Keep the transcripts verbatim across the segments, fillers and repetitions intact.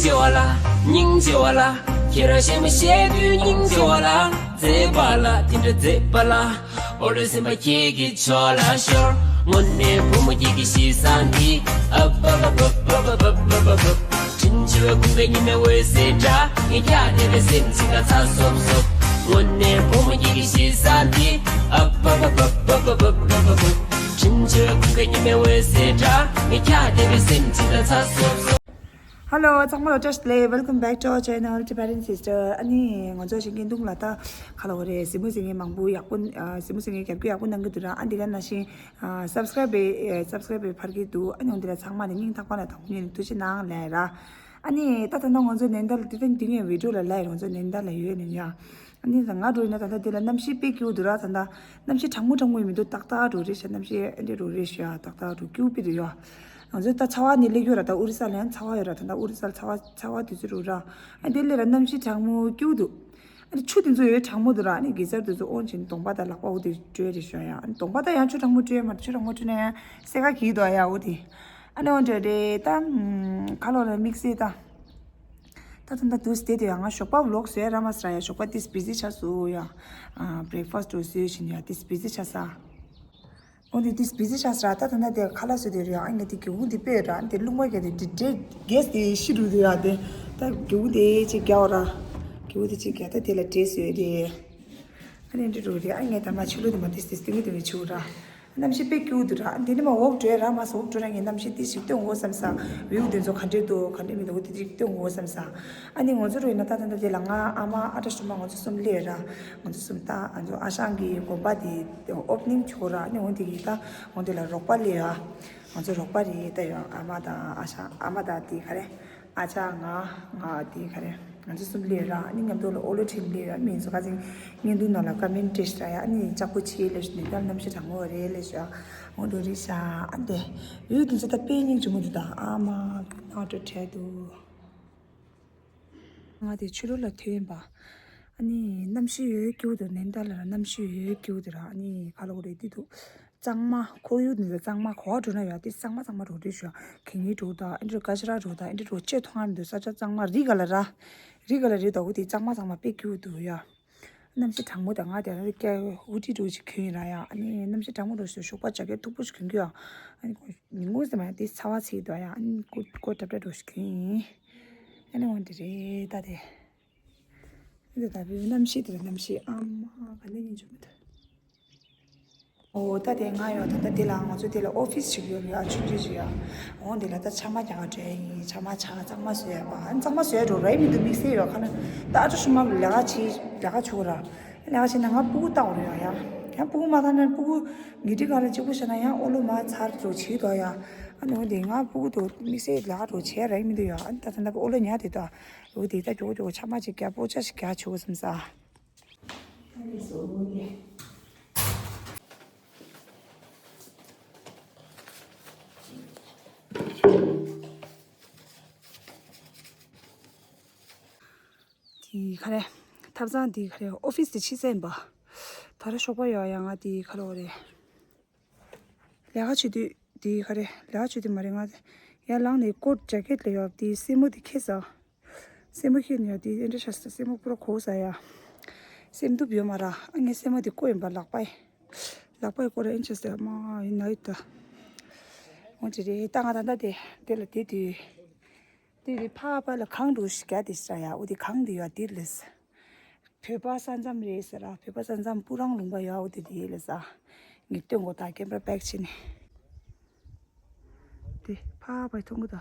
ཆེ་བ་ལ། སྙིང་རྗེ་བ་ལ། ཁྱེད་རང་གཞན་མ་བཤད་དུས་སྙིང་རྗེ་བ་ལ། མཛེས་པ་ལ་དེ་འདྲ་མཛེས་པ་ལ། འོ་ལོ་སེམས་པ་ཁྱེད་ཀྱི་ཕྱོགས་ལ་ཤོར། དངོས་གནས་བུ་མོ་ཁྱེད་ཀྱི་གཤིས་བཟང་འདི། ཨ་བ་བ་བ། དྲིན་ཆེ་བའི་ཁུངས་ཀྱི་ཉི་མའི་འོད་ཟེར་འདྲ། ངས་ཀྱང་དེ་འདྲ་སེམས་ཅིག་ལ་ཚ་སོབ་སོབ། དངོས་གནས་བུ་མོ་ཁྱེད་ཀྱི་གཤིས་བཟང་འདི། ཨ་བ་བ་བ། དྲིན་ཆེ་བའི་ཁུངས་ཀྱི་ཉི་མའི་འོད་ཟེར་འདྲ། ངས་ཀྱང་དེ་འདྲ་སེམས་ཅིག་ལ་ཚ་སོབ་སོབ། ཧེ་ལོ། ཚང་མ་ལ་བཀྲ་ཤིས་བདེ་ལེགས། Welcome back to our channel Tibetan Sister. ཨ་ནི་ང་ཚོ་ཞིག་གི་འདུག་ལ། ད་ག་ལ་བ་རེད། གཟིགས་མོ་གཟིགས་མཁན་མང་པོ་ཡག་པོ། ཨ། གཟིགས་མོ་གཟིགས་མཁན་རྒྱབ་སྐྱོར་ཡག་པོ་གནང་གི་འདུག་ར། ཨ་འདི་ག་ནང་བཞིན། ཨ། སབ་སི་ཀ་རེབ་བྱས། ཨ། སབ་སི་ཀ་རེབ་བྱས་ཕར་གྱི་འདུག་ཨ་ནི་འོ་འདི་ལ་ཚང་མ་ལ་སྙིང་ཐག་པ་ནས་དང་པོ་ཉིད་ནས་ཐུགས་རྗེ་གནང་ལབ་ར། ཨ་ནི་ད་ད་ལྟ་ང་ཚོ་ནན་ཏན་ལ། དེ་དང་དེ་ངའི་བི་ཌིའོ་ལ་ལབ་ཡོད། ང་ཚོ་ནན་ཏན་ལ་ཡོད་ནི་ཡ། ཨ་ནི་ད་ང་འགྲོ་ཡིན་ན་ད་ལྟ་དེ་ལ་གནམ་གཤིས་དཔེ་སྐྱིད་པོ་འདུག་ར། ད་ལྟ་གནམ་གཤིས་གྲང་མོ་གྲང་མོ་ཡིན་མི་འདུག་ཏག་ཏག་འགྲོ་རེད་ཤག་གནམ་གཤིས་ཨ་འདྲ་འགྲོ་རེད་ཤག་ཏག་ཏག་འགྲོ། སྐྱིད་པོ་དཔེ་འདུག་ཡ། ང་ཚོ་ད་ཚ་བ་ནས་སླེབས་ཡོད་ར། ད་ཨོ་རི་ས་ལ་ཡང་ཚ་བ་ཡོད་ར། ད་ད་ཨོ་རི་ས་ལ་ཚ་བ་ཚ་བ་དུས་ཚོད་འགྲོ་ར། ཨ་དེ་ལས་ར་གནམ་གཤིས་གྲང་མོ་སྐྱིད་པོ་འདུག་ཨ་ནི་ཆུ་དེ་ཚོ་ཡོད་གྲང་མོ་འདུག་ར། ཨ་ནི་གེ་སར་དེ་ཚོ་ཨོན་བྱས་ནས་གདོང་པ་དང་ལག་པ་འོ་དེ་བཀྲུས་རེད་ཤག་ཡ། ཨ་ནི་གདོང་པ་དང་ཡང་ཆུ་གྲང་མོ་བཀྲུས་ཡ་མ་རེད། ཆུ་གྲང་མོ་བཀྲུས་ན་ཡང་སེ་ག་གིས་འདུག་ཡ་འོ་དེ། ཨ་ནི་འོ་འདྲ་རེད། ད་ཁ་ལོ་ལ་དམིགས་བསལ་ད། ད་ད་ད་དུས་དེ་དུས་ཡང་ང་ཞོགས་པ་བི་ལོག་བཟོས་ར་མ་ཟེར་ཡ། ཞོགས་པ་ཏིས་བི་ཟི་ཆགས་སོང་ཡ། ཨ་བྷི་རེག་ཕ་སི་ཊི་བཟོས་བཞིན་ཡ་ཏིས་བི་ཟི་ཆགས་ས། འོ་དེ་ཏིས་བི་ཟི་ཆགས་ས་ར། ད་ད་ད་དེ་ཁ་ལག་བཟོས་དེ་རེད་ཡ། ཨ་ངས་དེ་སྒེའུ་ཁུང་དེ་ཕུད་ར། དེ་རླུང་བ་རྒྱག་དེ་དེ་དེ་གེ་སི་དེ་ཤི་འགྲོ་དེ་ཡ། དེ་ད་སྒེའུ་ཁུང་དེ་ཅིག་རྒྱག་ར། སྒེའུ་ཁུང་དེ་ཅིག་རྒྱག་ད་དེ་ལ་འདྲེས་བཟོས་དེ། ཨ་ནི་འདྲེ་འགྲོ་རེད། ཨ་ངས་ད་མ་ཆུ་ལོ་དེ་མ་ཏིས་ཏིས་ཏིང་ངེ་དེ་བས་ཆུ་ར། གནམ་གཤིས་དཔེ་སྐྱིད་པོ་འདུག་ར། ཨ་འདི་ནས་མར་འོག་འགྲོ་ར་མ་ཟེར། འོག་འགྲོ་ར་ངས་གནམ་གཤིས་ཏིས་ཞིག་སྟོན་དགོས་བསམ་ས། བིའུ་དེ་ཚོ་ག་འདྲས་འདུག་ག་འདྲས་མི་འདུག་དེ་ཅིག་སྟོན་དགོས་བསམ་ས། ཨ་ནི་ང་ཚོ་རུ་ཡིན་ན་ད་ད་ད་དེ་ལ་ང་ཨ་མ་ཨ་ཏྲ་ཤུ་མ་ང་ཚོ་གསུམ་སླེབས་ར། ང་ཚོ་གསུམ་ད་ང་ཚོ་ཨ་ཞང་གི་དགོན་པ་དེ་ཨོ་པ་ནིང་བྱུང་ར། ཨ་ནི་འོ་དེ་གི་ད་འོ་དེ་ལ་རོགས་པ་སླེབས་ཡ། ང་ཚོ་རོགས་པ་རེད། ད་ཡོད་ཨ་མ་དང་ཨ་ཞང་། ཨ་མ་དང་དེ་ག་རེ། ཨ་ཅག་ང་། ང་དེ་ག་རེ། ང་ཚོ་གསུམ་སླེབས་ར། ཨ་ནི་མཉམ་དུ་ལ་ཨོ་ལོ་ཁྲིད་སླེབས་ཡ། མི་ཚོ་ཁ་སང་བརྙན་ཐུང་ནང་ལ་ཀ་མེན་ཊི་བྲིས་ར་ཡ། ཨ་ནི་ལྕགས་པོ་ཆེ་ལས་ནི་ད་གནམ་གཤིས་གྲང་མོ་རེད་ལས་ཤག་འོ་འགྲོ་རེད་ཤག་ཨ་འདི་བིའུ་དེ་ཚོ་ད་དཔེ་སྙིང་རྗེ་མོ་འདུག་ད་ཨ་མ་ནང་དུ་བྲལ་འདུག་ང་དེ་ཆུ་ལོག་ལ་ཐོན་ཡིན་པ། ཨ་ནི་གནམ་གཤིས་ཡོད་སྐྱིད་པོ་འདུག་ནན་ཏན་ལ་ར་གནམ་གཤིས་ཡོད་སྐྱིད་པོ་འདུག་ར། ཨ་ནི་ག་ལ་འོ་རེད་དེ་འདུག་གཙང་མ། ཁོར་ཡུག་འདི་ཚོ་གཙང་མ། ག་པར་འགྲོ་ན་ཡ་དེ་གཙང་མ་གཙང་མ་འགྲོ་དུས་ཤོག་གད་སྙིགས་འགྲོ་དང་ཨེ་འདྲ་སྐད་ཆ་ར་འགྲོ་དང་ཨེ་འདྲ་འགྲོ་ཆེ་མཐོང་ཡ་མི་འདུག་ས་ཆ་གཙང་མ་རི་ག་ལ་ར། རི་ག་ལ་རི་དོག་དེ་གཙང་མ་གཙང་མ་དཔེ་སྐྱིད་པོ་འདུག་ཡ། གནམ་གཤིས་གྲང་མོ་དང་ང་དེ་ར་སྐྱ་ཧུ་ཌི་འདྲ་ཞིག་གྱོན་ཡིན་ར་ཡ། ཨ་ནི་གནམ་གཤིས་གྲང་མོ་འགྲོ་ཞོག་ཞོགས་པ་ཇ་ཀེ་ཊི་མཐུག་པོ་ཞིག་གྱོན་གྱི་ཡ། ཨ་ནི་ཉིན་གུང་ཟེར་མ་ཡ་དེ་ཚ་བ་ཚིག་འདུག་ཡ། ཨ་ནི་ཀོ་ཀོ་ཊི་འདྲ་འདྲ་ཞིག་གྱོན་ཡིན། ཨ་ནི་འོ་འདི་རེད་ད་དེ། འདི་ལྟ་བུའི་གནམ་གཤིས་དེ་ལ་གནམ་གཤིས་ཨ་མ་ག་ནས་ཡིན་ཆོག་མི་འདུག་འོ་ད་དེ་ང་ཡོད་ད་ལྟ་དེ་ལ་ང་ཚོ་དེ་ལ་ཨོ་ཕི་སི་ཞིག་ཡོད་རེད་ཨ། ཆུང་ཆུང་ཞིག་ཡ། འོ་འདི་ལ་ད་ཕྱགས་མ་རྒྱག་ག་འགྲོ་ཡ་ཡིན། ཕྱགས་མ་ཕྱགས་གཙང་མ་བཟོ་ཡ་པ། ཨ་གཙང་མ་བཟོ་ཡ་འགྲོ་རེད་མི་འདུག་དམིགས་བསལ་ཡོད་ཁ་ན། ད་ཨ་ཅོ་ཤུ་མ་ལས་ཀ་བྱེད་ལས་ཀ་བྱེད་དགོས་ར། ལས་ཀ་བྱེད་ན་ང་སྤུ་གུ་ལྟ་དགོས་རེད་ཡ། ཡ་ཡང་སྤུ་གུ་མ་ལྟ་ན་སྤུ་གུ་ཉལ་ཁྲི་སྒང་ལ་གཅིག་པོ་བཞག་ན་ཡང་ཨོ་ལོ་མ་ཚར་འགྲོ་བྱེད་དོ་ཡ། ཨ་ནི་འོ་འདི་ང་སྤུ་གུ་དུ་དམིགས་བསལ་ལས་ཀ་འགྲོ་བྱེད་རེད་མི་འདུག་ཡ། ཨ་ནི་ད་ད་ད་ཨོ་ལོ་ཉལ་དེ་ད། འོ་དེ་ད་མགྱོགས་མགྱོགས་ཕྱགས་མ་ཅིག་རྒྱག་སྤོ་ཆ་ཞིག་རྒྱག་ཆོག་བསམ་ས། དེ་ག་རེ། ཐབ་ཚང་དེ་ག་རེ། ཨོ་ཕི་སི་དེ་ཕྱི་ས་ཡིན་པ། ད་ར་ཞོགས་པ་ཡོད་ཡ། ང་དེ་ག་རེ་འོ་རེད། ལས་ཀ་བྱེད་དུས་དེ་ག་རེ། ལས་ཀ་བྱེད་དུས་མ་རེད། ང་ཡར་ལངས་ནས་ཀོ་ཊི་ཇེ་ཀེ་ཊི་ལ་ཡོད་དེ་སེན་མོ་དེ་ཁྱེར་ས། སེན་མོ་ཁྱེར་ནས་ཡོད་དེ་ཨེ་འདྲ་ཤ་ས། སེན་མོ་པུ་ར་གོག་ས་ཡ། སེམས་སྡུག་ཡོད་མ་ར། ཨ་ངའི་སེན་མོ་དེ་བརྐོས་ཡིན་པ། ལག་པ་ཡི་ལག་པ་ཡི་བརྐོས་ར། ཨེ་འདྲ་ཤ་ས་མ་ཡིན་ན་ཡོད་ད། འོ་དེ་རེད། ད་ང་ད་ལྟ་དེ་དེ་ལ་དེ་དུས་དེ་དེ་ཕ་བ་ལ་གངས་འདྲ་ཞིག་རྒྱག་དེ་ས་ཡ། འོ་དེ་གངས་དེ་ཡོད་དེ་ལས། བོད་པ་ས་མཚམས་རེད་ཟེར་ར། བོད་པ་ས་མཚམས་སྤུ་རང་ལུང་པ་ཡོད། འོ་དེ་དེ་ལས་ས། ངས་སྟོན་གོ་ད་ཀེམ་ར་པེག་བྱས་ནས། དེ་ཕ་བ་མཐོང་གི་ད།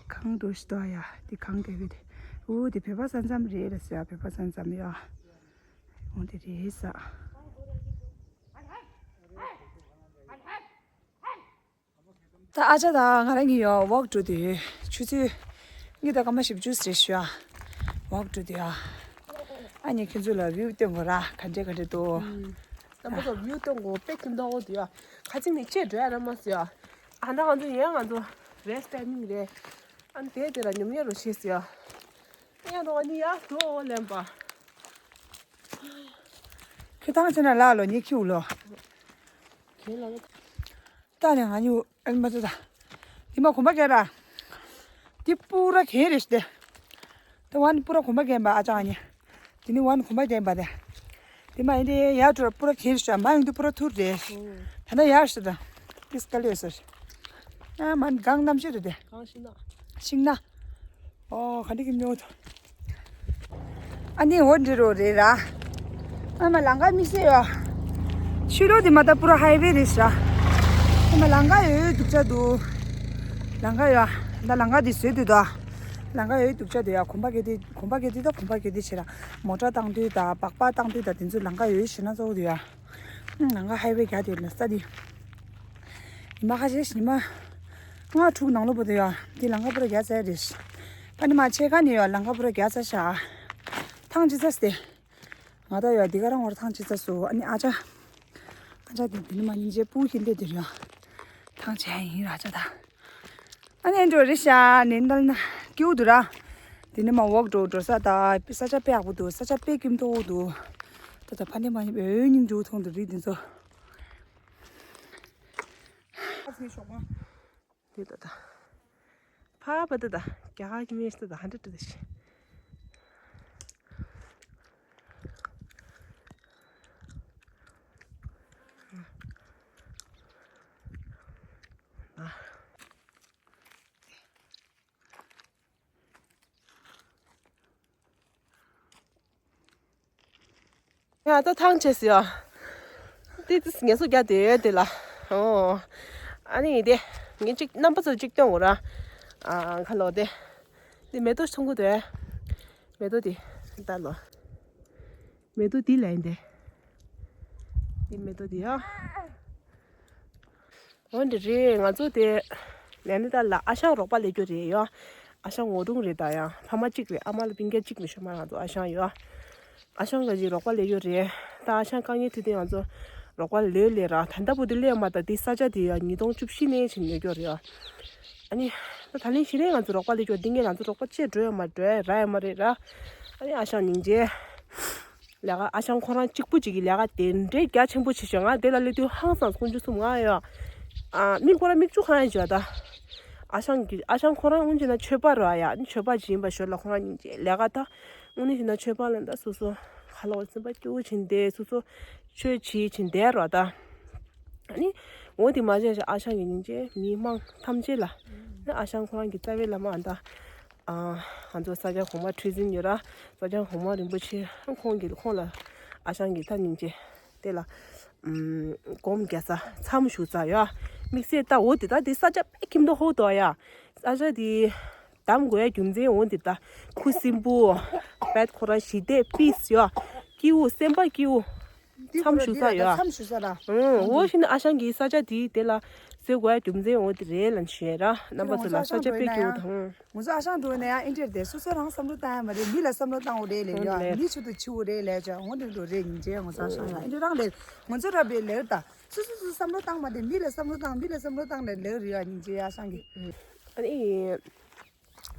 གངས་འདྲ་ཞིག་འདུག་ཡ། དེ་གངས་རྒྱག་གི་དེ། འོ་དེ་བོད་པ་ས་མཚམས་རེད་ལ་ཟེར་ཡ། བོད་པ་ས་མཚམས་ཡ། འོ་དེ་རེད་ས། ད་ཨ་ཅག་དང་ང་རང་གཉིས་ཡོད་ཝོག་འགྲོ་དུས་ཆུ་ཚོད་གཉིས་དང་སྐར་མ་བཞི་བཅུ་ཟེར་ཞུ་ཨ། ཝོག་འགྲོ་དུས་ཨ། ཨ་ནི་ཁྱེད་ཚོ་ལ་བིའུ་སྟོན་དགོས་ར། ག་འདྲས་ག་འདྲས་འདུག་ཨ་མ་ཚོ་བིའུ་སྟོན་དགོས། དཔེ་ཁྱིམ་ཐོག་འོ་དུས་ཨ། ཁ་ཚིག་ནས་ཆེ་འགྲོ་ཡ་ར་མ་ཟེར་ཨ། ཨ་ད་ང་ཚོ་ཡང་ང་ཚོ་རེ་སི་ཊི་ཊའི་མིང་རེད། ཨ་ནི་དེ་དེ་ལ་ཉོམ་ཉེ་རུ་ཤེས་ཟེར་ཨ། ཡང་རོ་ཨ་ནི་ཡ་དུ་འོ་ལེན་པ། ཁྱོད་ཐང་ཆེ་ན་ལ་ལོ་ཉེ་ཁྱིའུ་ལོ། ཁྱེད་ལ། ད་ནི་ང་གཉིས་ཨ་མ་ཚོ་ད། འདི་མ་གོམ་པ་རྒྱག་ར། དེ་པུ་ར་གན་རེད་ཤི་དེ། དེ་ཝན་པུ་ར་གོམ་པ་གན་པ་ཨ་ཅག་ཨ་ནི། དེ་ནི་ཝན་གོམ་པ་གན་པ་དེ། དེ་མ་ཡིན་དེ་ཡར་འགྲོ་པུ་ར་གན་ཤ་མ་ཡོང་དུས་པུ་ར་ཐུར་རེད། ད་ནི་ཡར་ཤི་ད། དེ་སྐལ་ཡོད་ཟེར། ཨ་མ་གང་གནམ་ཤེས་རེད་དེ། གང་ཤི་ན། ཤིང་ན། ཨོ་ག་འདི་གི་མྱོང་ཐོ། ཨ་ནི་འོ་འདི་རོ་རེད་ར། ཨ་མ་ལང་ཀ་མི་སེ་ཡོ། ཤུ་རོ་དེ་མ་ད་པུ་ར་ཧའི་ཝེ་རེད་ཤ། ཨ་མ་ལང་ཀ་ཡོད་སྡུག་ཅག་འདུག་ལང་ཀ་ཡོ། ད་ལང་ཀ་དེ་བཟོས་འདུག་ད། ལང་ཀ་ཡོད་སྡུག་ཅག་འདུག་ཡ། གོམ་པ་གེ་དེ་གོམ་པ་གེ་དེ་ད་གོམ་པ་གེ་དེ་བྱེད་ར། མོ་ཊ་བཏང་དུས་ད་སྦག་སྦག་བཏང་དུས་ད་དེ་ཚོ་ལང་ཀ་ཡོད་ཤི་ན་གཙོ་བོ་འདུག་ཡ། ཨ་ལང་ཀ་ཧའི་ཝེ་རྒྱག་དེ་ལ་ས་དེ། ཉི་མ་ཁ་ཤས་ཉི་མ་ལྔ་དྲུག་ནང་ལོ་བོ་དེ་ཡོད་དེ་ལང་ཀ་པུ་ར་རྒྱ་ཚ་རེད། ཕ་ནི་མ་ཆེ་ཁ་ནས་ཡོད་ལང་ཀ་པུ་ར་རྒྱ་ཚ་ཤ། ཐང་ཅི་ཚ་སྟེ། ང་ད་ཡོད་དེ་ག་རང་བར་ཐང་ཅི་ཚ་སུ་ཨ་ནི་ཨ་ཅག་ཨ་ཅག་དེ་དེ་ནི་མ་ཉིན་རྗེ་པུ་ཁྱིམ་དེ་དེར་ཡོད། ཐང་ཆེ་ཡིན་ར་ཅག་ད། ཨ་ནི་འགྲོ་རེ་ཤ་ནེ་འདལ་ན་སྐྱིད་འདུག་ར། དེ་ནི་མ་འོག་འགྲོ་འགྲོ་ས་ད་ས་ཆ་དཔེ་ཡག་པོ་འདུག་ས་ཆ་དཔེ་ཁྱིམ་ཐོག་འདུག་ད་ད་ཕ་ནི་མ་ཉིན་འོད་སྙིང་འཇུག་ཐོང་དུ་རི་དེ་ཚོ། ཨ་ཙི་ཤོག་མ། དེ་ད་ད། ཕ་བ་ད་ད། རྒྱ་གར་གྱི་མི་ཤི་ད་ཧན་ཏྲ་ཏྲ་ད་ཤི། ཡ་ད་ཐང་ཆད་སི་ཡ། དེ་དེ་ངལ་གསོ་རྒྱག་དེ་དེ་ལ། ཨོ། ཨ་ནི་དེ་ངས་གཅིག་རྣམ་པ་ཚོ་གཅིག་སྟོན་འོ་ར། ཨ་ཁ་ལོ་དེ། དེ་མེ་ཏོག་ཆུང་གུ་དེ། མེ་ཏོག་དེ་ད་ལོ། མེ་ཏོག་དེ་ལ་ཡིན་དེ། དེ་མེ་ཏོག་དེ་ཡ། འོན་ཏེ་རེད་ང་ཚོ་དེ་ལས་ནི་ད་ལ་ཨ་ཞང་རོགས་པ་ལས་རྒྱུ་རེད་ཡ། ཨ་ཞང་ངོ་སྒྲུང་རེད་ད་ཡ། ཕ་མ་གཅིག་རེད། ཨ་མ་ལ་སྤུན་ཀྱག་གཅིག་མི་ཤོད་མ་ང་ཚོ་ཨ་ཞང་ཡོད། ཨ་ཞང་ག་ཅིག་རོགས་པ་ལས་རྒྱུ་རེད། ད་ཨ་ཞང་དཀའ་ངལ་ཐུག་དུས་ང་ཚོ་རོགས་པ་ལས་ལས་ར་ད་ལྟ་བུ་དེ་ལས་མ་ད་དེ་ས་ཆ་དེ་ཡ་ཉིས་སྟོང་བཅུ་བཞི་ནས་བྱིན་ནས་རྒྱུ་རེད་ཡ། ཨ་ནི་ད་ད་ལན་ཞིག་ནས་ང་ཚོ་རོགས་པ་ལས་རྒྱུ་འདི་ངས་ང་ཚོ་རོགས་པ་བྱེད་འགྲོ་ཡ་མ་འགྲོ་ཡ་ར་ཡ་མ་རེད་ར། ཨ་ནི་ཨ་ཞང་སྙིང་རྗེ། ལས་ཀ་ཨ་ཞང་ཁོ་རང་གཅིག་པུ་གཅིག་གི་ལས་ཀ་དེ་འདྲའི་རྒྱ་ཆེན་པོ་བྱེད་ཤག་ང་དེ་ལ་སླེབས་དུས་ཧང་སངས་དཀོན་མཆོག་གསུམ་ང་ཡོད། ཨ་མིག་ཁོ་རང་མིག་ཆུ་གང་ཡང་བྱོས་ད། ཨ་ཞང་གི་ཨ་ཞང་ཁོ་རང་དངོས་གཞི་ན་ཆོས་པ་ར་ཡ་ནི་ཆོས་པ་ཅིག་ཡིན་པ་ཞོར་ལ་ཁོ་རང་སྙིང་རྗེ་ལས་ཀ་ད། དངོས་གནས་བྱས་ན་ཆོས་པ་ལ་ད་སོ་སོ་ཁ་ལོ་སེམས་པ་སྐྱོ་བོ་བྱིན་ཏེ་སོ་སོ་ཆོས་བྱེད་བྱིན་ཏེ་ར་ད། ཨ་ནི་འོ་དེ་མ་བྱས་ཤག་ཨ་ཞང་གི་སྙིང་རྗེ་མི་མང་ཐམས་ཅད་ལ་ནི་ཨ་ཞང་ཁོ་རང་གི་རྩ་བའི་བླ་མ་ཨ་ད། ཨ་ང་ཚོ་ས་སྐྱ་གོང་མ་ཁྲི་འཛིན་ཡོད་ར། ས་སྐྱ་གོང་མ་རིན་པོ་ཆེ་ཁོང་གི་ཁོང་ལ་ཨ་ཞང་གི་ཐ་སྙིང་རྗེ་དེ་ལ་ཨམ་སྒོམ་རྒྱག་ས་མཚམས་བཞུགས་ས་ཡ། དམིགས་བསལ་ད་འོ་དེ་ད་དེ་ས་ཆ་དཔེ་ཁྱིམ་དུ་ཧོ་དོ་ཡ། ས་ཆ་དེ་གདམ་དགོས་ཡ་རྒྱུ་མཚན་འོ་དེ་ད་ཁུ་སིམ་པོ་བད་ཁོ་ར་ཞི་བདེ་པིས་ཡ། སྐྱིད་པོ་སེམས་པ་སྐྱིད་པོ། མཚམས་བཞུགས་ས་ཡོད། མཚམས་བཞུགས་ས་ལ། ཨོ་ཤི་ན་ཨ་ཞང་གི་ས་ཆ་དེ་དེ་ལ་བཟོས་དགོས་རྒྱུ་མཚན་འོ་དེ་རེད་ལ་ཞུ་ཡ་ར། རྣམ་པ་ཚོ་ལ་ས་ཆ་དཔེ་སྐྱིད་པོ་དང་། ང་ཚོ་ཨ་ཞང་འགྲོ་ན་ཡང་ཨིན་ཊར་དེ་སོ་སོ་རང་བསམ་བློ་བཏང་ཡ་མ་རེད། མི་ལ་བསམ་བློ་བཏང་འོ་རེད་ལས་ཡོད། མི་ཆུ་དུ་ཆུ་འོ་རེད་ལས་ཅག་འོ་དེ་འགྲོ་རེད་སྙིང་རྗེ་ང་ཚོ་ཨ་ཞང་ལ་ཨིན་ཊར་རང་ལས་ང་ཚོ་ར་བའི་ལས་ད་སོ་སོ་སོ་བསམ་བློ་བཏང་མ་དེ་མི་ལ་བསམ་བློ་བཏང་མི་ལ་བསམ་བློ་བཏང་ལས་ལས་རེད་ཡ་སྙིང་རྗེ་ཨ་ཞང་གི། ཨ་ནི།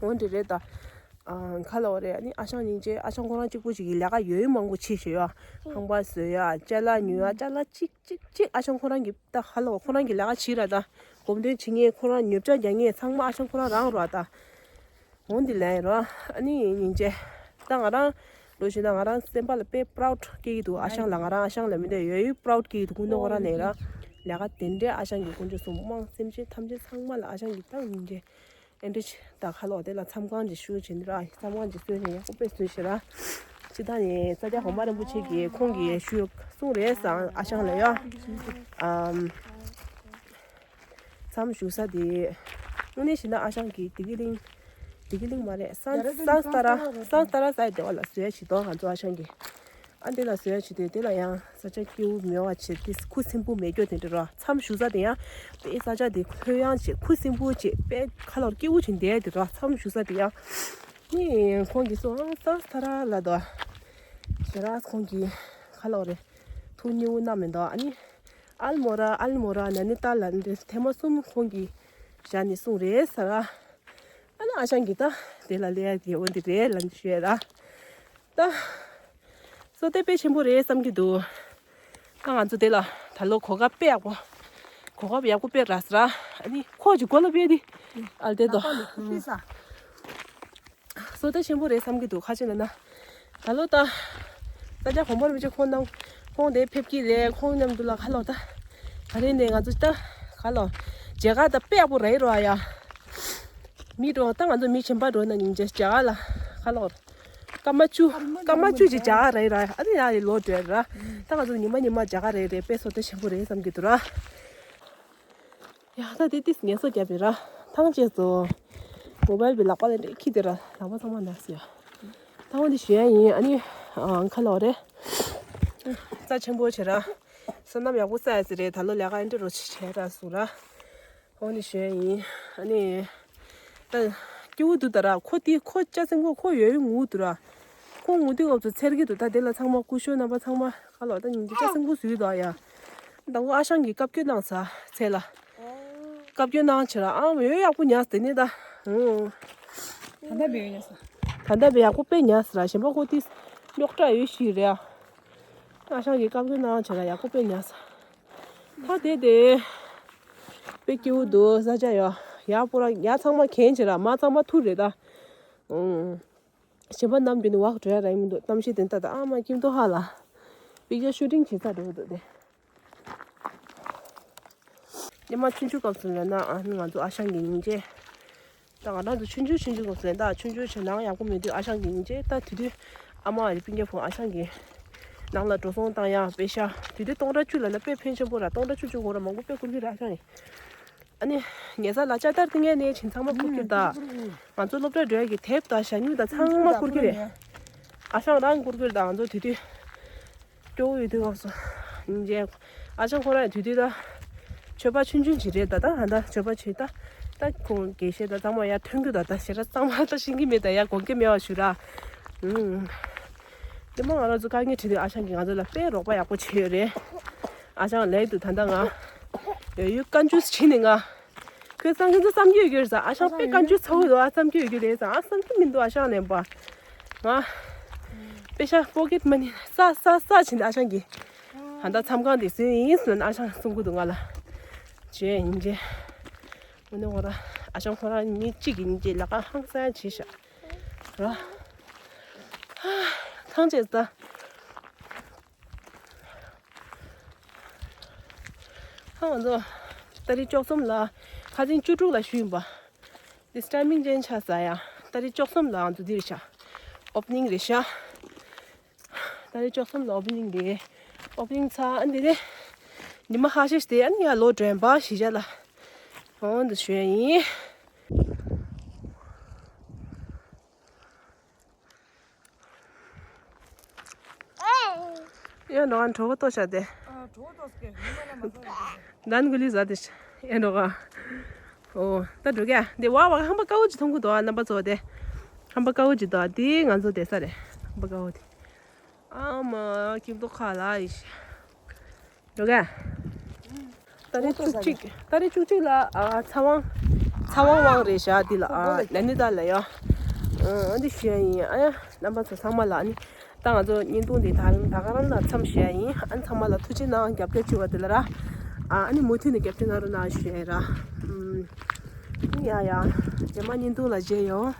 འོ་འདི་རེད་ད། ཨ་ཁ་ལོ་རེད། ཨ་ནི་ཨ་ཞང་སྙིང་རྗེ་ཨ་ཞང་ཁོ་རང་གཅིག་པུ་ཞིག་གི་ལས་ཀ་ཡོད་མང་པོ་བྱེད་ཤེས་ཡོད། ཁང་པ་བཟོ་ཡ་ཅ་ལག་ཉོ་ཡ་ཅ་ལག་གཅིག་གཅིག་གཅིག་ཨ་ཞང་ཁོ་རང་གི་ད་ཧ་ལོ་ཁོ་རང་གི་ལས་ཀ་བྱེད་ར་ད། གོམ་སྟོན་བྱེད་མཁན་ཁོ་རང་ཉོ་ཆ་རྒྱག་མཁན་ཚང་མ་ཨ་ཞང་ཁོ་རང་རང་ར་ད། འོ་འདི་ལན་ར། ཨ་ནི་སྙིང་རྗེ། ད་ང་རང་ལོ་ཞིག་ན་ང་རང་སེམས་པ་ལ་དཔེ་པ་རའུ་ཌི་སྐྱེ་གི་འདུག་ཨ་ཞང་ལ་ང་རང་ཨ་ཞང་ལ་མི་འདོད་ཡོད་ཡོད་པ་རའུ་ཌི་སྐྱེ་གི་འདུག་སྐུ་མདུན་ཁོ་རང་ནས་ར། ལས་ཀ་དེ་འདྲའི་ཨ་ཞང་གི་དཀོན་མཆོག་གསུམ་དམངས་སེམས་ཅན་ཐམས་ཅད་ཚང་མ་ལ་ཨ་ཞང་གི་ད་སྙིང་རྗེ། ཨེ་འདྲ་ཅི་ད་ཁ་ལོ་དེ་ལ་མཚམས་ཁང་ཅིག་ཞུ་བྱེད་འདི་ར་མཚམས་ཁང་ཅིག་བཟོས་ནས་ཡག་པོ་དཔེ་བཟོས་ཤེས་ར། ཅི་ད་ནི་ས་སྐྱ་གོང་མ་རིན་པོ་ཆེ་གིས་ཁོང་གིས་ཞུ་གསུང་རེད་སང་ཨ་ཞང་ལ་ཡ། ཨམ། མཚམས་བཞུགས་ས་དེ། དངོས་གནས་བྱས་ན་ཨ་ཞང་གིས་བདེ་སྐྱིད་གླིང་། བདེ་སྐྱིད་གླིང་མ་རེད་སང་སང་སྟ་ར་སང་སྟ་ར་ས་ཡི་སྡེ་བ་ལ་བཟོས་ཡ་ཞིག་འདུག་ང་ཚོ་ཨ་ཞང་གིས། ཨ་འདི་ལ་བཟོས་ཡ་བྱེད་དུས་དེ་ལ་ཡང་ས་ཆ་སྐྱིད་པོ་མེད་པ་བྱེད་དེ་ཁུ་སིམ་པོ་མེད་སྐྱོ་དེ་འདྲ་ར་མཚམས་བཞུགས་ས་དེ་ཡང་དཔེ་ས་ཆ་དེ་ལྷོད་ཡངས་བྱེད་ཁུ་སིམ་པོ་བྱེད་དཔེ་ཁ་ལོར་སྐྱིད་པོ་བྱེད་འདས་དེ་ར་མཚམས་བཞུགས་ས་དེ་ཡང་ནི་ཁོང་གིས་སོང་ས་ས་ར་ལ་དོ་ཞེ་ར་ཁོང་གིས་ཁ་ལོར་རེ་ཐུགས་མཉེས་པོ་གནང་མི་འདུག་ཨ་ནི་ཨལ་མོ་ར་ཨལ་མོ་ར་ན་ནི་ཏཱ་ལ་འདི་ཐེངས་མ་གསུམ་ཁོང་གིས་བཞག་ནས་གསུངས་རེད་ས་ར། ཨ་ན་ཨ་ཞང་གིས་ད་དེ་ལ་ལས་ཡ་དེ་འོ་འདི་རེད་ལ་ཞུས་ཡ་ར། ད། སོ་དེ་དཔེ་ཆེན་པོ་རེད་བསམ་གྱི་འདུག་ད་ང་ཚོ་དེ་ལ་ད་ལོ་གོ་སྐབས་དཔེ་ཡག་པོ། གོ་སྐབས་ཡག་པོ་དཔེ་རག་སོང་ར། ཨ་ནི་ཁོ་ཅིག་གོ་ལ་དཔེ་དེ། ཨ་དེ་དོ། ལག་པ་ལ་ཁུ་ཕི་ས། བསོད་བདེ་ཆེན་པོ་རེད་བསམ་གྱི་འདུག་ཁ་ཅིག་ལ་ན། ད་ལོ་ད། ས་ཆ་གོང་མར་མི་ཆེ་ཁོང་རྣམས་ཁོང་དེ་ཕེབས་ཀྱི་རེད། ཁོང་མཉམ་དུ་ལ་ཁ་ལོ་ད། ད་རེས་ནས་ང་ཚོ་ད་ཁ་ལོ། མཇལ་ཁ་ད་དཔེ་ཡག་པོ་རེད་རོ་ཨ་ཡ། མི་འགྲོ་ད་ང་ཚོ་མི་གཞན་པ་འགྲོ་ན་ཉིན་མཇལ་མཇལ་ཁ་ལ་ཁ་ལོ། སྐར་མ་བཅུ། སྐར་མ་བཅུ་ཅིག་མཇལ་ཁ་རེད་ར་ཨ་ནི་ཡ་ཡི་ལོ་འགྲོ་ར། ད་ང་ཚོ་ཉི་མ་ཉི་མ་མཇལ་ཁ་རེད་རེད་དཔེ་བསོད་བདེ་ཆེན་པོ་རེད་བསམ་གྱི་འདུག་ར། ཡ་ད་དེ་ཏིས་ངལ་གསོ་བརྒྱབ་པའི་ར། ཐང་ཅེས་སོ། མོ་བལ་བི་ལག་པ་ལ་འདྲེ་ཁྱི་དེ་ར་ལག་པ་ཚང་མ་ན་སི་ཡ། ཐང་འདི་ཞུ་ཡ་ཡིན་ཨ་ནི། ཨང་ཁ་ལོ་རེད། རྩ་ཆེན་པོ་བྱེད་ར། བསོད་ནམས་ཡག་པོ་བསགས་ཡ་ཟི་རེད་ད་ལོ་ལས་ཀ་ཨེ་འདྲ་རོ་ཆི་བྱས་ར་སུ་ར། ཨོ་ནི་ཞུ་ཡ་ཡིན་ཨ་ནི། ད། སྐྱིད་པོ་འདུག་ད་ར་ཁོ་དེ་ཁོ་ཅ་སེང་པོ་ཁོ་ཡོད་ཡོད་ངུ་འདུག་ར། ཁོ་ངུ་དུས་སྐབས་སུ་འཚེར་གྱི་འདུག་ད་དེ་ལ་ཚང་མ་སྐུ་ཞབས་རྣམ་པ་ཚང་མ་ཁ་ལོ་ད་ཉིན་གྱི་ཅ་སེང་པོ་བཟོས་འདུག་ཡ། ད་ཁོ་ཨ་ཞང་གིས་བཀའ་བཀྱོན་གནང་ས་ཚེ་ལ། བཀའ་བཀྱོན་གནང་བྱས་ར་ཨ་མ་ཡོད་ཡག་པོ་ཉལ་དེ་ནས་ད། ད་ལྟ་བས་ཡོད་ཉལ་ས། ད་ལྟ་བས་ཡག་པོ་དཔེ་ཉལ་ས་ར་གཞན་པ་ཁོ་དེ་རྙོག་དྲ་ཡོད་ཞིག་རེད་ཨ། ཨ་ཞང་གིས་བཀའ་བཀྱོན་གནང་བྱས་ར་ཡག་པོ་དཔེ་ཉལ་ས། ད་དེ་དེ། དཔེ་སྐྱིད་པོ་འདུག་ས་ཆ་ཡོད་ཡག་པོ་ར་ཡག་ཚང་མ་གྱོན་བྱས་ར་མ་ཚང་མ་ཐུར་རེད་ད། ཨང་། གཞན་པ་རྣམས་ཀྱིས་ནི་བག་གྲོས་ར་ཡིན་མི་འདུག་གཏམ་བཤད་དེ་ལྟ་དང་ཨ་མ་ཀིམ་ཏོ་ཧ་ལ། པིག་ཅར་ཤུ་ཊིང་བྱེད་ས་འགྲོ་གི་འདུག་སྟེ། ཉི་མ་ཆུང་ཆུང་སྐབས་སུ་ལ་ན་ཨ་ནི་ང་ཚོ་ཨ་ཞང་གི་སྙིང་རྗེ། ད་ང་རང་ཚོ་ཆུང་ཆུང་ཆུང་ཆུང་སྐབས་སུ་ལ་ད་ཆུང་ཆུང་བྱས་ནང་ཡག་པོ་མེད་དུས་ཨ་ཞང་གི་སྙིང་རྗེ་ད་དེ་དུས་ཨ་མ་ཨ་རི་སྤུན་ཀྱག་ཕོ་ཨ་ཞང་གི་ནང་ལ་འགྲོ་སོང་བཏང་ཡག་པེ་ཤ་དེ་དུས་སྟོང་ཕྲག་བཅུ་ལ་ན་དཔེ་ཕོན་ཆེན་པོ་ར་སྟོང་ཕྲག་བཅུ་བཅུ་འགོར་ར་མང་པོ་དཔེ་བསྐུར་གི་ར་ཨ་ཞང་ཡིན། ཨ་ནི། ཉལ་ས་ལ་ལྕགས་དར་ཏིང་ངེ་ནས་བྱིན་ཚང་མ་བསྐུར་གྱུར་ད། ང་ཚོ་སློབ་གྲྭ་འགྲོ་ཡ་གི་དེབ་དང་ཞ་སྨྱུག་དང་ཚང་མ་བསྐུར་གྱི་རེད། ཨ་ཞང་རང་བསྐུར་གྱི་རེད་ད་ང་ཚོ་དེ་དུས། སྐྱོ་བོ་ཡོད་དུས་སྐབས་སུ། ཨ་ཞང་ཁོ་རང་དུས་དུས་ད། ཆོས་པ་ཆུང་ཆུང་ཅིག་རེད་ད་ད་ད་ཆོས་པ་ཆོས་ད། ད་ཁོང་དགེ་བཤེས་ད་ཚང་མ་ཡར་ཐོན་གྱི་ད་ད་ཞེ་དྲག་གཙང་མ་ད་ཤེས་ཀྱི་མེད་ད་ཡར་དགོངས་ཀྱི་མེད་བ་ཞུ་ར། ཨུམ། དེ་མ་ང་རང་ཚོ་དཀའ་ངལ་འཕྲད་དུས་ཨ་ཞང་གིས་ང་ཚོ་ལ་དཔེ་རོགས་པ་ཡག་པོ་བྱས་ཡོད་རེད། ཨ་ཞང་ལས་དུ་ད་ལྟ་ང་། ཡོད་ཡོད་བཀའ་འགྱུར་བྱས་ནས་ང་། ཁོས་བསམ་གྱི་ཚོ་བསམ་གྱི་ཡོད་རྒྱུ་རེད་ཟེར་ཨ་ཞང་དཔེ་བཀའ་འགྱུར་ཚ་བོ་འདུག་ཨ་བསམ་གྱི་ཡོད་རྒྱུ་རེད་ཟེར་ཨ་བསམ་གྱི་མི་འདུག་ཨ་ཞང་ལན་པ། ང་། དཔེ་ཤ་པོ་ཀེད་མ་ནི་ས་ས་ས་བྱིན་ཨ་ཞང་གི་ཧ་ད་མཚམས་ཁང་དེ་སུ་ཡིན་ཟེར་ཨ་ཞང་གསུང་གི་འདུག་ང་ལ། བྱས་ཡིན་རྗེས། འོ་ནི་འོ་ར་ཨ་ཞང་ཁོ་རང་ཉིད་གཅིག་གི་ཉིན་རྗེས་ལ་ཀ་ཧང་སང་བྱས་ཤག་ར། ཐང་ཆད་ད། ཧ་ང་ཚོ་ཏ་རིག་བཅུ་གསུམ་ལ་ཁ་སང་བཅུ་དྲུག་ལ་ཞུས་ཡིན་པ། འདི་ཊའི་མིང་ཅན་ཆ་ས་ཡ་ཏ་རིག་བཅུ་གསུམ་ལ་ང་ཚོ་འདི་རེད་ཤག་ཨོ་པ་ནིང་རེད་ཤག་ཏ་རིག་བཅུ་གསུམ་ལ་ཨོ་པ་ནིང་རེད། ཨོ་པ་ནིང་ཚར་ཨ་འདི་ནས་ཉི་མ་ཁ་ཤས་ཤིག་དེ་ཨ་ནི་ཡ་ལོ་དྲན་པ་གཞིས་ཆགས་ལ་འོ་འདི་ཞུ་ཡ་ཡིན། ཡ་འགྲོ་ག་གྲོད་ཁོག་ལྟོགས་ཤག་སྟེ། ཨ་གྲོད་ཁོག་ལྟོགས་སྐད་ཉི་མ་ལ་མ་ཟ་ཡ་དེ། ནན་གུ་ལི་ཟ་དེ་ཤ་ཡ་འགྲོ་ག་ཨོ་ད་འགྲོ་ག་དེ་བ་བ་ཧམ་པ་དཀར་པོ་ཅིག་མཐོང་གི་འདུག་ཨ་རྣམ་པ་ཚོ་དེ། ཧམ་པ་དཀར་པོ་ཅིག་འདུག་ཨ་དེ་ང་ཚོ་བསྡད་ས་རེད་ཧམ་པ་དཀར་པོ་དེ། ཨ་མ་ཀིམ་ཏོ་ཁ་ལ་ཡི་ཤ། འགྲོ་ག་ཏ་རིག་བཅུ་གཅིག་ཏ་རིག་བཅུ་གཅིག་ལ་ཨ་ཚ་དབང་། ཚ་དབང་དབང་རེད་ཤག་འདི་ལ་ཨ་ན་ནི་ད་ལ་ཡ། ཨ་འདི་ཞུ་ཡ་ཡིན་ཨ་ཡ་རྣམ་པ་ཚོ་ཚང་མ་ལ་ཨ་ནི། ད་ང་ཚོ་བརྙན་ཐུང་འདི་ད་ད་ག་རང་ལ་མཚམས་བཞག་ཡ་ཡིན་ཨ་ནི་ཚང་མ་ལ་ཐུགས་རྗེ་གནང་རྒྱབ་སྐྱོར་བྱེད་པ་དེ་ལ་ར། ཨ་ནི་མུ་མཐུད་ནས་རྒྱབ་སྐྱོར་གནང་རོགས་གནང་ཞུ་ཡ་ཡིན་ར། ཨུམ། ཡ་ཡ། རྗེས་མ་བརྙན་ཐུང་ལ་མཇལ་ཡོང་།